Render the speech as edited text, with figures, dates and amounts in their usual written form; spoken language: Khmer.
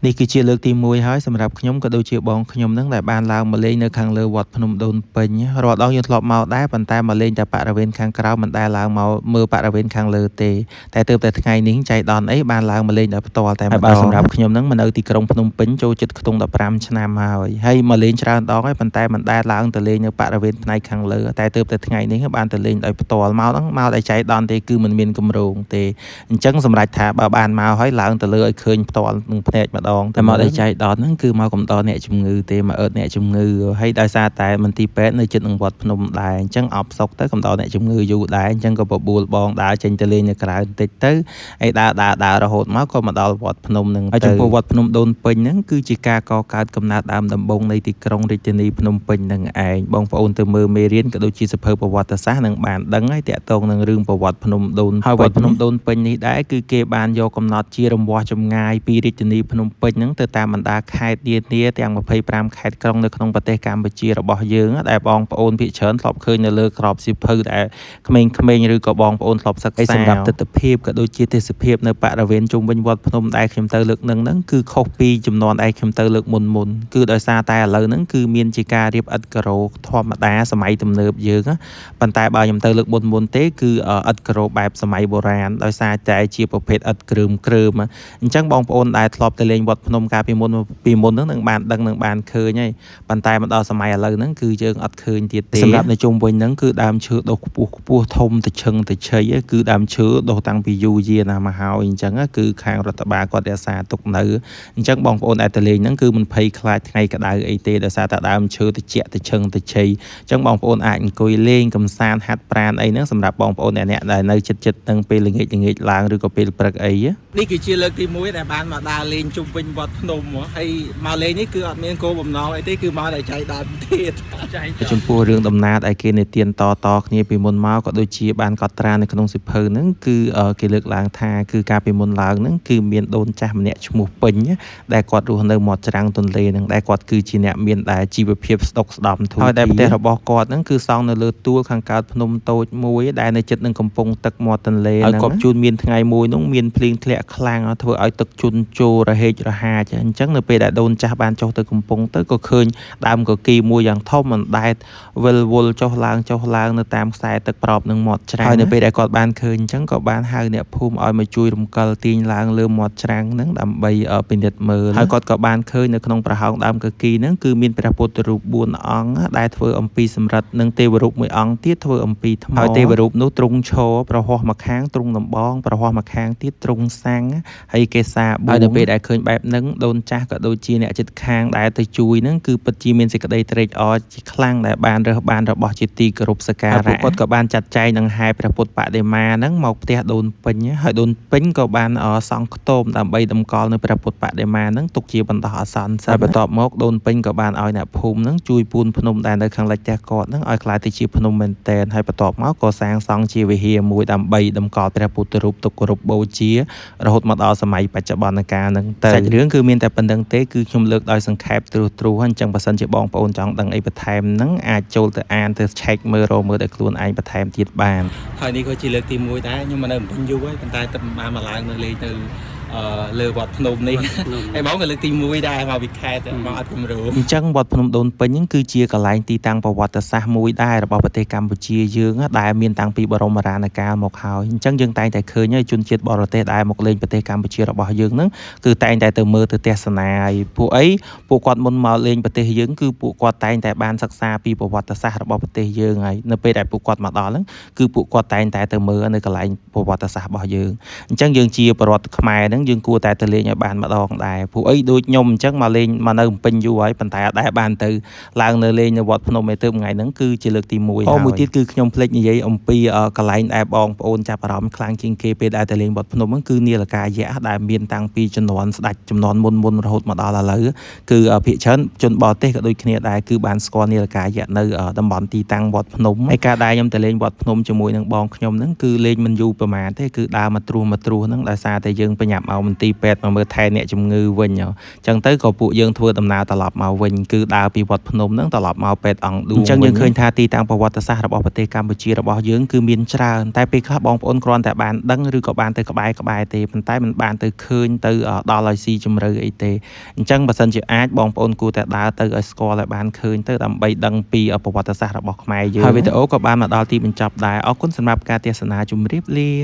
នេះគឺជាលើកទី1ហើយសម្រាប់ខ្ញុំក៏ដូចជាបងខ្ញុំនឹងដែលបានឡើងមកលេងនៅខាងលើវត្តភ្នំដូនពេញរាល់ដងយើងធ្លាប់មកដែរប៉ុន្តែមកលេងតែបរិវេណខាងក្រៅមិនដែលឡើងមកមើលបរិវេណខាងលើទេតែទើបតែថ្ងៃនេះចៃដន្យអីបានឡើងមកលេងដោយផ្ទាល់តែម្ដងសម្រាប់ខ្ញុំនឹងមកនៅទីក្រុងភ្នំពេញចូលចិត្តខ្ទង់15ឆ្នាំហើយហើយមកលេងច្រើនដងហើយប៉ុន្តែមិនដែលឡើងទៅលេងនៅបរិវេណផ្នែកខាងលើតែទើបតែថ្ងៃនេះបានទៅលេងដោយផ្ទាល់មកហ្នឹងមកដោយចៃដន្យទេគឺមិនមានគម្រោងទេអញ្ចឹងសម្រាប់ថាបើបានមកហើយឡើងទៅលើឲ្យឃើញផ្ទាល់នឹងភ្នែកម្ដងតែមកដោយចៃដន្យហ្នឹងគឺមកកំដរអ្នកជំងឺទេមកអឺតអ្នកជំងឺហើយដោយសារតែមន្ទីរពេទ្យនៅជិតនឹងវត្តភ្នំដែរអញ្ចឹងអបសុកទៅកំដរអ្នកជំងឺយូរដែរអញ្ចឹងក៏បបួលបងដើរចេញទៅលេងនៅក្រៅបន្តិចទៅហើយដើរដើរដើររហូតមកក៏មកដល់វត្តភ្នំហ្នឹងហើយចំពោះវត្តភ្នំដូនពេញហ្នឹងគឺជាការកកើតកំណើតដើមដំបូងនៃទីក្រុងរាជធានីភ្នំពេញហ្នឹងឯងបងប្អូនទៅមើលមេរៀនក៏ដូចជាសភៅប្រវត្តិសាស្ត្រនឹងបានដឹងហើយតាក់ទងនឹងរឿងប្រវត្តិភ្នំដូនហើយវត្តភ្នំដូនពេញនេះដែរគឺគេបានយកកំណត់ជារង្វាស់ចម្ងាយពីរាជធានីភ្នំពេញហ្នឹងទៅតាមបណ្ដាខេត្តនានាទាំង25ខេត្តក្រុងនៅក្នុងប្រទេសកម្ពុជារបស់យើងដែលបងប្អូនភាគច្រើនធ្លាប់ឃើញនៅលើក្របសៀវភៅដែលក្មេងៗឬក៏បងប្អូនធ្លាប់សិក្សាសម្រាប់ទិដ្ឋភាពក៏ដូចជាទេសភាពនៅបរិវេណជុំវិញវត្តភ្នំដែលខ្ញុំទៅលើកនឹងហ្នឹងគឺខុសពីចំនួនដែលខ្ញុំទៅលើកមុនមុនគឺដោយសារតែឥឡូវហ្នឹងគឺមានជាការរៀបឥដ្ឋការ៉ូធម្មតាសម័យទំនើបយើងប៉ុន្តែបើខ្ញុំទៅលើកមុនមុនទេគឺឥដ្ឋការ៉ូបែបសម័យបុរាណដោយសារតែជាប្រភេទឥដ្ឋគ្រើមគ្រើមអញ្ចឹងបងប្អូនដែលធ្លាប់ទៅលេងវត្តភ្នំកាលពីមុនហ្នឹងនឹងបានដឹងនឹងបានឃើញហើយប៉ុន្តែមកដល់សម័យឥឡូវហ្នឹងគឺយើងអត់ឃើញទៀតទេសម្រាប់នៅជុំវិញហ្នឹងគឺដើមឈើដុះខ្ពស់ខ្ពស់ធំទៅឈឹងទៅឆីគឺដើមឈើដុះតាំងពីយូរយារណាស់មកហើយអញ្ចឹងគឺខាងរដ្ឋបាលគាត់រក្សាទុកនៅអញ្ចឹងបងប្អូនដែលទៅលេងហ្នឹងគឺមិនភ័យខ្លាចថ្ងៃក្តៅអីទេដោយសារតែដើមឈើត្រជាក់ទៅឈឹងទៅឆីអញ្ចឹងបងប្អូនអាចអង្គុយលេងកំសាន្តហាត់ប្រាណអីហ្នឹងសម្រាប់បងប្អូនអ្នកដែលនៅជិតជិតនឹងពេលល្ងាចល្ងាចឡើងឬក៏ពេលព្រឹកអីនេះគឺជាលើកទី1ដែលបានមកដើរលេងជុំវិញវត្តភ្នំហើយមកលេងនេះគឺអត់មានគោលបំណងអីទេគឺមកតែចៃដន្យទៀតចំពោះរឿងដំណាលដែលគេនិទានតតគ្នាពីមុនមកក៏ដូចជាបានកត់ត្រានៅក្នុងសៀវភៅហ្នឹងគឺគេលើកឡើងថាគឺកាលពីមុនឡើងហ្នឹងគឺមានដូនចាស់ម្នាក់ឈ្មោះពេញដែលគាត់រស់នៅមាត់ច្រាំងទន្លេហ្នឹងដែលគាត់គឺជាអ្នកមានដែលជីវភាពស្ដុកស្ដំធូរហើយដែលផ្ទះរបស់គាត់ហ្នឹងគឺសង់នៅលើទួលខាងកើតភ្នំតូចមួយដែលនៅជិតនឹងកំពង់ទឹកមាត់ទន្លេហ្នឹងហើយគាត់ជូនមានថ្ងៃមួយនោះមានភ្លៀងធ្លាក់ខ្លាំងធ្វើឲ្យទឹកជន់ជោររហេចរហាចអញ្ចឹងនៅពេលដែលដូនចាស់បានចុះទៅកំពង់ទៅក៏ឃើញដើមកគីមួយយ៉ាងធំអណ្ដែតវិលវល់ចុះឡើងចុះឡើងនៅតាមខ្សែទឹកប្រប់នឹងមាត់ច្រាំងហើយនៅពេលដែលគាត់បានឃើញអញ្ចឹងក៏បានហៅអ្នកភូមិឲ្យមកជួយរំកិលទាញឡើងលើមាត់ច្រាំងហ្នឹងដើម្បីពិនិត្យមើលហើយគាត់ក៏បានឃើញនៅក្នុងប្រហោងដើមកគីហ្នឹងគឺមានព្រះពុទ្ធរូប4អង្គដែលធ្វើអំពីសំរឹទ្ធនិងទេវរូបមួយអង្គទៀតធ្វើអំពីថ្មហើយទេវរូបនោះទ្រង់ឈរប្រហោះមកខាងទ្រង់ដំបងប្រហោះមកខាងទៀតទ្រង់សាំងហើយគេសាបួងហើយនៅពេលដែលឃើញបែបហ្នឹងដូនចាស់ក៏ដូចជាអ្នកជិតខាងដែលទៅជួយហ្នឹងគឺពិតជាមានសេចក្តីត្រេកអរជាខ្លាំងដែលបានរើសបានរបស់ជាទីគោរពសក្ការៈពួកគាត់ក៏បានចាត់ចែងដង្ហែព្រះពុទ្ធបដិមាហ្នឹងមកផ្ទះដូនពេញហើយដូនពេញក៏បានសង់ខ្ទមដើម្បីតម្កល់នៅព្រះពុទ្ធបដិមាហ្នឹងទុកជាបណ្ដោះអាសន្នសិនហើយបន្ទាប់មកដូនពេញក៏បានឲ្យអ្នកភូមិហ្នឹងជួយពូនភ្នំដែលនៅខាងលិចផ្ទះគាត់ហ្នឹងឲ្យក្លាយទៅជាភ្នំមែនទែនហើយបន្ទាប់មកក៏សាងសង់ជាវិហារមួយដើម្បីតម្កល់ព្រះពុទ្ធរូបទុកគោរពបូជារហូតមកដល់សម័យបច្ចុប្បន្នកាលហ្នឹងទៅសាច់រឿងគឺមានតែប៉ុណ្្នឹងទេគឺខ្ញុំលើកដោយសង្ខេបត្រួសត្រាសអញ្ចឹងបើសិនជាបងប្អូនចង់ដឹងអីបន្ថែមហ្នឹងអាចចូលទៅអានទៅឆែកមើលរមើលដោយខ្លួនឯងបន្ថែមទៀតបានហើយនេះក៏ជាលើកទី1ដែរខ្ញុំមកនៅភ្នំពេញយូរហើយប៉ុន្តែតែមិនបានមកឡើងនៅលេងទៅលើវត្តភ្នំនេះហើយបងក៏លើកទី1ដែរមកពីខេត្តមកអត់គម្រោងអញ្ចឹងវត្តភ្នំដូនពេញហ្នឹងគឺជាកន្លែងទីតាំងប្រវត្តិសាស្ត្រមួយដែររបស់ប្រទេសកម្ពុជាយើងដែលមានតាំងពីបរមរានកាលមកហើយអញ្ចឹងយើងតែងតែឃើញហើយជនជាតិបរទេសដែលមកលេងប្រទេសកម្ពុជារបស់យើងហ្នឹងគឺតែងតែទៅមើលទៅទស្សនាហើយពួកអីពួកគាត់មុនមកលេងប្រទេសយើងគឺពួកគាត់តែងតែបានសិក្សាពីប្រវត្តិសាស្ត្ររបស់ប្រទេសយើងហើយនៅពេលដែលពួកគាត់មកដល់ហ្នឹងគឺពួកគាត់តែងតែទៅមើលនៅកន្លែងប្រវត្តិសាស្ត្ររបស់យើងអញ្ចឹងយើងជាពលរដ្ឋខ្មែរហ្នឹងយើងគួរតែទៅលេងឲ្យបានម្ដងដែរពួកអីដូចខ្ញុំអញ្ចឹងមកលេងមកនៅភ្នំពេញយូរហើយប៉ុន្តែអត់ដែលបានទៅឡើងនៅលេងនៅវត្តភ្នំឯទៅថ្ងៃហ្នឹងគឺជាលើកទី1ហើយមួយទៀតគឺខ្ញុំភ្លេចនិយាយអំពីកន្លែងដែលបងប្អូនចាប់អារម្មណ៍ខ្លាំងជាងគេពេលដែលទៅលេងវត្តភ្នំហ្នឹងគឺនាឡិកាយៈដែលមានតាំងពីជំនាន់ស្ដេចជំនាន់មុនមុនរហូតមកដល់ឥឡូវគឺភាគច្រើនជនបរទេសក៏ដូចគ្នាដែរគឺបានស្គាល់នាឡិកាយៈនៅតំបន់ទីតាំងវត្តភ្នំហើយការដែលខ្ញុំទៅលេងវត្តភ្នំជាមួយនឹងបងខ្ញុំហ្នឹងគឺលេងមិនយូរប្រហែលទេគឺដើរមកត្រួសមកត្រួសហ្នឹងដោយសារតែយើងប្រញាប់មក មកមន្ទីរពេទ្យមកមើលថែអ្នកជំងឺវិញអញ្ចឹងទៅក៏ពួកយើងធ្វើដំណើរត្រឡប់មកវិញគឺដើរពីវត្តភ្នំហ្នឹងត្រឡប់មកពេទ្យអង្គឌួងអញ្ចឹងយើងឃើញថាទីតាំងប្រវត្តិសាស្ត្ររបស់ប្រទេសកម្ពុជារបស់យើងគឺមានច្រើនតែពេលខ្លះបងប្អូនគ្រាន់តែបានដឹងឬក៏បានទៅក្បែរក្បែរទេប៉ុន្តែមិនបានទៅឃើញទៅដល់ឲ្យស៊ីជម្រៅអីទេអញ្ចឹងបើសិនជាអាចបងប្អូនគួរតែដើរទៅឲ្យស្គាល់ឲ្យបានឃើញទៅដើម្បីដឹងពីប្រវត្តិសាស្ត្ររបស់ខ្មែរយើងហើយវីដេអូក៏បានមកដល់ទីបញ្ចប់ដែរអរគុណសម្រាប់ការទស្សនាជម្រាបលា។